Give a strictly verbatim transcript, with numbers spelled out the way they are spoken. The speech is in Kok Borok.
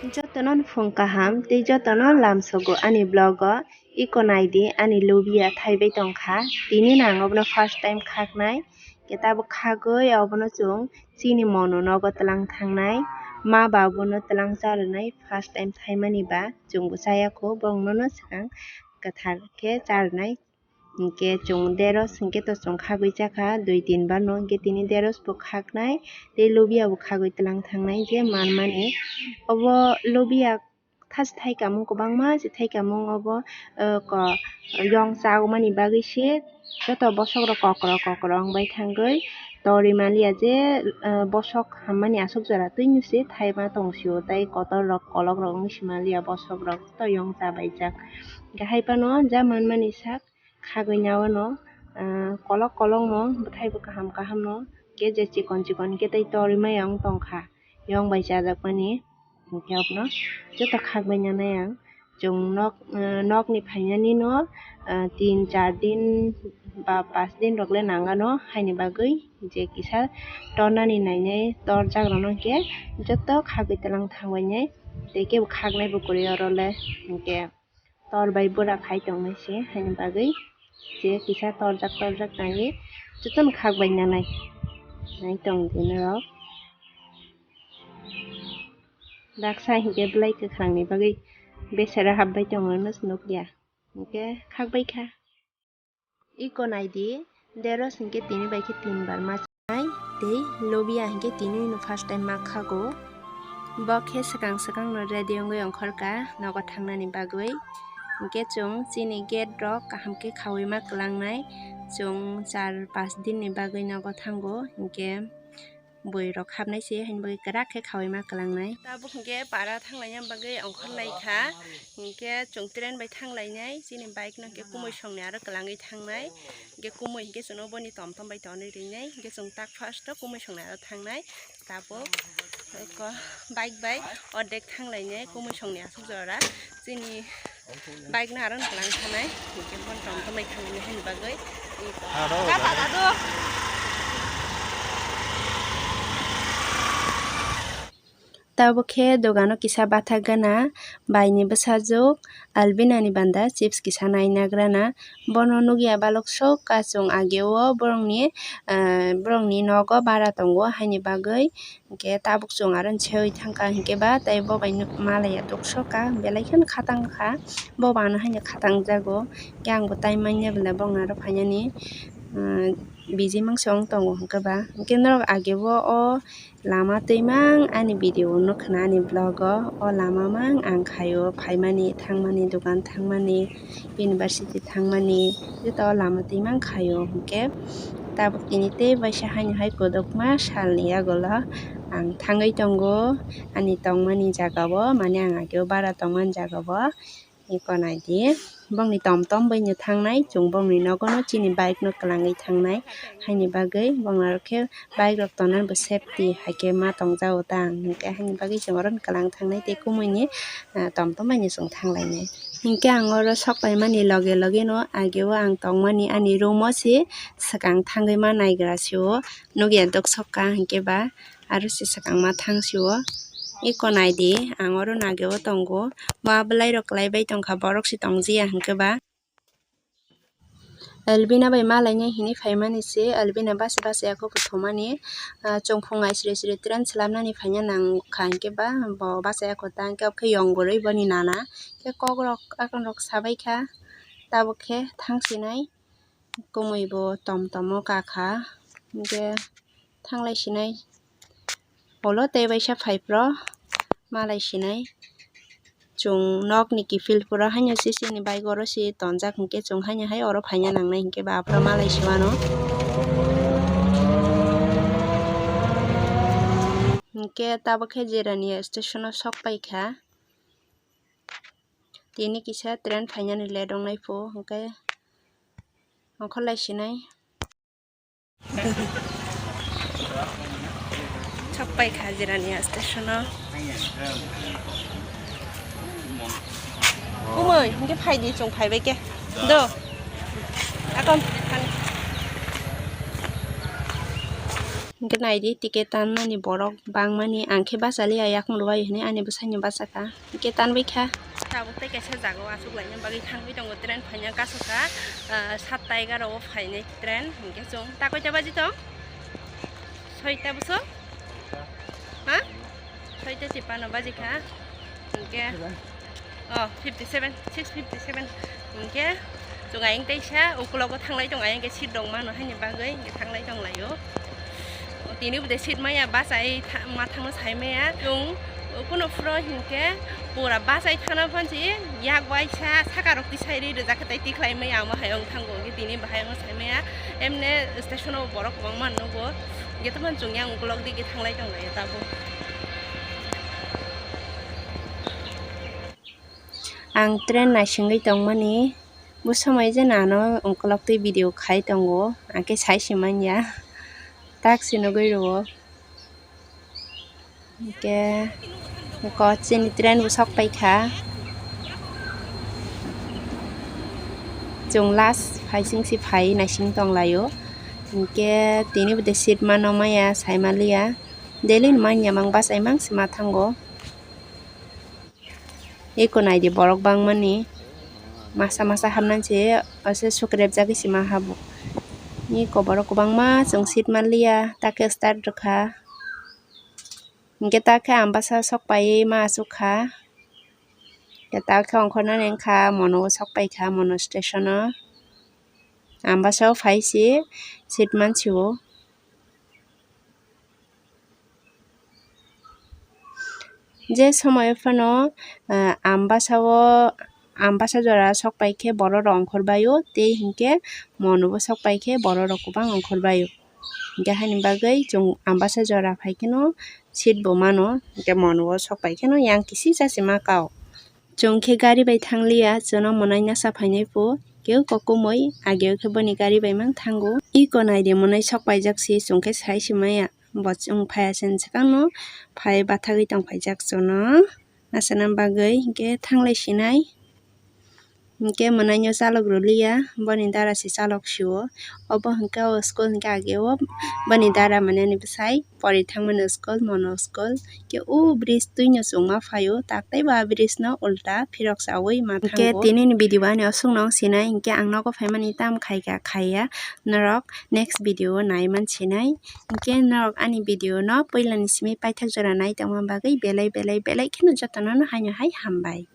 Jotono phung kaham tei jotono lamsogo ani vlog o. Iko naidi ani lobia thaibai tongkha. Tini nang obono first time khaknai. Khe tabuk khagwi obono chwng chini mono nogo twlang thangnai. Ma ba bono twlang charwnai first time thaimani ba chwngbo chayakho, borokno no swkang kwthar khe charwnai. Hinkhe chwng deros hinkhe to chwng khagwi chakha dui tin bar no, hinkhe tini deros bo khaknai tei lobia bo khagwi twlang thangnai je manmani. Obo lobia thas thaikamung kwbangma se thaikamung obo, eh, ko yong chagmani bagwi se joto bosok rok kokrok kokrok wng bai thangwi tori maliya je, eh, bosok hammani aswk jora twino se thaima tong sio tei kotor rok kolok rok wng si maliya bosok rok to yong chabaijak. Hinkhe hai phano ja manmani sak khagwi naiwano, ah, kolok kolokno bwthaibo kaham kahamno khe je chikon chikon khe tei tori maya wng tongkha yong bai chajakmani. Hinkhe abono joto khagwi nanai ang. Chwng nok, ah, nokni phainani no, ah, tin char din ba panch din rok le nangano, haini bagwi je kisa tornani nainai torjak rokno hinkhe joto khagwi twlang thangbainai tei kebo khagnai bo kwrwi oro le hinkhe. Tor bai bwra khai tongnai se, haini bagwi je kisa torjak torjak nai, jotono khak bai nanai. Nai tong di norok. Daksa hinkhe belai kwkhrangni bagwi besera hap bai tongo, no se nukya. Hinkhe khak bai kha. Iko naidi, deros hinkhe tini bai khe tin bar ma chanai, tei lobia hinkhe tini no first time ma khago. Bo khe swkang swkang no ready wngwi ongkhorkha nogo thangnani bagwi. Hinkhe chwng chini gate rok kaham khe khaui ma kwlangnai. Chwng char panch din ni bagwi nogo thango, hinkhe bwrwi rok hapnai se, haini bagwi kwrak khe khaui ma kwlangnai. Tabuk hinkhe para thanglaina bagwi ongkhor lai kha, hinkhe chwng train bai thanglainai, chini bike no hinkhe kumui songni aro kwlangwi thangnai, hinkhe kumui hinkhe chwngno boni tom tom bai tonwi rinai, hinkhe chwng tak first o kumui songni aro thangnai, tabuk eko bike bai ordek thanglainai kumui songni aswk jora, chini bike no aro kwlang thanai, hinkhe bon tom tom bai thangwi haini bagwi. Tabuk khe dogano kisa bathak gana, baini bwsajwk Albina ni banda chips kisa naina grana. Bono nukya balok sok ka chwng ageo borokni, ah, borokni nogo bara tongo, haini bagwi. Hinkhe tabuk chwng aro seui thangkha hinkhe ba tei bo bai malaiya dokso ka belai kheno khatang kha, bo bo ano haino khatang jago. Hinkhe ang bo time manya belai bongni aro phainani, ah, busy mangso wng tongo hinkhe ba. Hinkhe norok agebo o lama twimang ani video nukha na ani vlog o, o lama mang ang khaio phaimani thangmani dogan thangmani. University thangmani joto o lama twi mankhaio, hinkhe tabuk tini tei baisa haino hai kwdwkma salni yagulo ang thangwi tongo ani tongmani jagao, mane ang ageo bara tongmani jagao. Eko naidi, bongni tom tom baino thangnai, chwng bongni nogono chini bike no kwlangwi thangnai, haini bagwi bongni aro khe bike rok tongnani bo safety hai khe ma tongjago ta, hinkhe haini bagwi chwng oro kwlang thangnai tei kumui ni, ah, tom tom bai no chwng thang lainai. Hinkhe ang oro sok paimani loge loge no ageo ang tongmani ani room o se swkang thangwi ma naigra se o, nukya dok sok ka hinkhe ba aro se swkang ma thang se o. Eko naidi, ang oro nageo tongo, bo belai rok kwlai bai tongkha, borok se tongjiya hinkhe ba. Albina bai malaina hinwi phaimani se, Albina basa basa yakho bo thumani, ah, chwng phung ai sri sri train swlamnani phaina nangkha hinkhe ba bo basa yakho ta hinkhe obo khe yong bwrwi boni nana khe kokrok akonrok sabaikha, tabuk khe thangsinai kumui bo tom tomo kakha hinkhe thanglai sinai. Ulo tei baisa phai phro malai sinai. Chwng nokni kiphil phuro haino sisini bike oro se tonjak hinkhe chwng haino hai oro phaina nangnai hinkhe ba aphuru malai se mano. Hinkhe tabuk khe Jirania station o sok paikha. Tini kisa train phainani late wngnai pho hinkhe ongkhorlai sinai. Chokpai kha Jirania station o. Kumui, hinkhe phai di, chwng phai bai khe. Do. Akon, thani. Hwnkhe naidi ticket tanmani borok bangmani, ang khe bachaliya, yakung rwbaio hinwi ani bwsaino bachakha, hwnkhe tanbaikha. Tabuk tei kaisa jaga o achuk laina bagwi thangwi tongo, train phaina kasokha, ah, satta egaroh o phainai train, hwnkhe chwng ta koita baji tong? Soita bwswk? Ha? Soita tipano baji kha. Hwnkhe, oh, fifty seven, six fifty seven. Hwnkhe chwng ayang teisa uklogo thanglai tongo, ayang khe seat rok mano haini bagwi hwnkhe thanglai tonglaio. Tini bo de seat maya bachai tha-, ma thangno sai maya. Chwng kuno phuro hinkhe pura bachai thana phansi yak waisa saka rok tisai ri rijak khe tei tikhlai maya, amo hai wng thango hwnkhe tini bahai wng sai maya. Emne station o borok kwbangma nugo. Hwnkhe tamo chwng yang ukulok digi thanglai tonglaio tabuk. Ang train naisingwi tongmani, bo somoi je nano ukulok twi video khai tongo, ang khe sai se manya, tak se nugwi rwo. Hwnkhe ko chini train bo sok paikha. Chwng last phaising se phai naising tonglaio. Hwnkhe tini bo de seat mano maya sai manliya. Daily ni manya mang bachai mang se ma thango. Eko naidi borok bangmani. Masa masa hamnang se ase sukrep jagwi se ma habo. Eko borok kwbangma chwng seat manliya, ta khe start rwkha. Hwnkhe ta khe Ambasa sok paiwi ma achukha. Hwnkhe ta khe ongkhornani wngkha Mono o sok paikha, Mono station o. Ambasa o phai se seat mansi o. Je somoio phano, ah, Ambasa o, Ambasa jora sok pai khe borok rok ongkhor bai o, tei hinkhe Mono bo sok pai khe borok rok kwbang ongkhor bai o. Hwnkhe haini bagwi chwng Ambasa jora phai kheno seat bo mano, hwnkhe Mono o sok pai kheno yang kisisa se ma kao. Chwng khe gari bai thangliya, chwngno mwnaino sa phainai pho, keu kokumui ageo khe boni gari bai mang thango. Eko naidi mwnai sok paijak se, chwng khe sai se maya, bo chwng phaiya se swkangno phai bathagwi tong phaijak chwngno, achana bagwi hinkhe thanglai sinai. Hinkhe mwnaino chalok rwliya, boni dara se chalok sio. Obo hinkhe o school hinkhe age o boni dara mane ani bwsai pori thangmani school, Mono school. Hinkhe o bridge twino chwngma phaio, tak teibo a bridge no ulta phirok chaui ma thango. Hinkhe tini ni video bo ani aswkno wng sinai, hinkhe ang nogo phaimani tam khaika khaiya, norok next video o nai man sinai. Hinkhe norok ani video no puila ni simi paithak jora nai tongma bagwi belai belai belai kheno jotono no haino hai hambai.